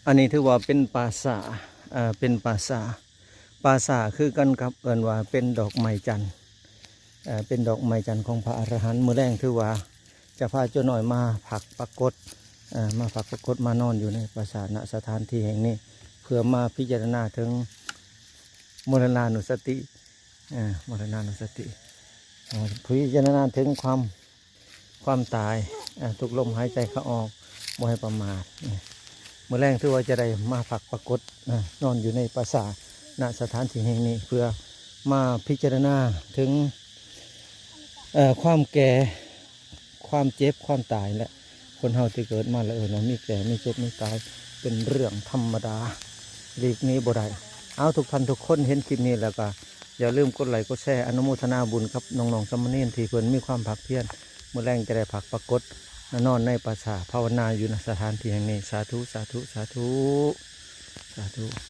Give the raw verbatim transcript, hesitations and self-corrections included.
อันนี้ถือว่าเป็นปราสาท เอ่อ เป็นปราสาท ปราสาทคือกันครับ เอิ้นว่าเป็นดอกไม้จันทร์ เอ่อ เป็นดอกไม้จันทร์ของพระอรหันต์ มื้อแลงถือว่าจะพาเจ้าน้อยมาพักปรากฏ เอ่อ มาพักปรากฏ มานอนอยู่ในปราสาท ณ สถานที่แห่งนี้ เพื่อมาพิจารณาถึงมรณานุสติ เอ่อ มรณานุสติ เอ่อ พิจารณาถึงความ ความตาย เอ่อ ทุกลมหายใจเข้าออก บ่ให้ประมาท เอ่อ มื้อแลงถือว่าจะได้มาพักปรากฏ เอ่อ นอนอยู่ในปราสาท ณ สถานที่แห่งนี้ เพื่อมาพิจารณาถึง เอ่อ ความแก่ ความเจ็บ ความตาย และคนเฮาที่เกิดมาแล้ว เออ เนาะ มีแก่ มีเจ็บ มีตาย เป็นเรื่องธรรมดา หลีกหนีบ่ได้ เอา ทุกท่านทุกคนเห็นคลิปนี้แล้วก็ อย่าลืมกดไลค์กดแชร์ อนุโมทนาบุญกับน้องๆสามเณรที่เพิ่นมีความภาคเพียร มื้อแลงจะได้พักปรากฏ นอนในปราสาท ภาวนาอยู่ณสถานที่แห่งนี้ สาธุ สาธุ สาธุ สาธุ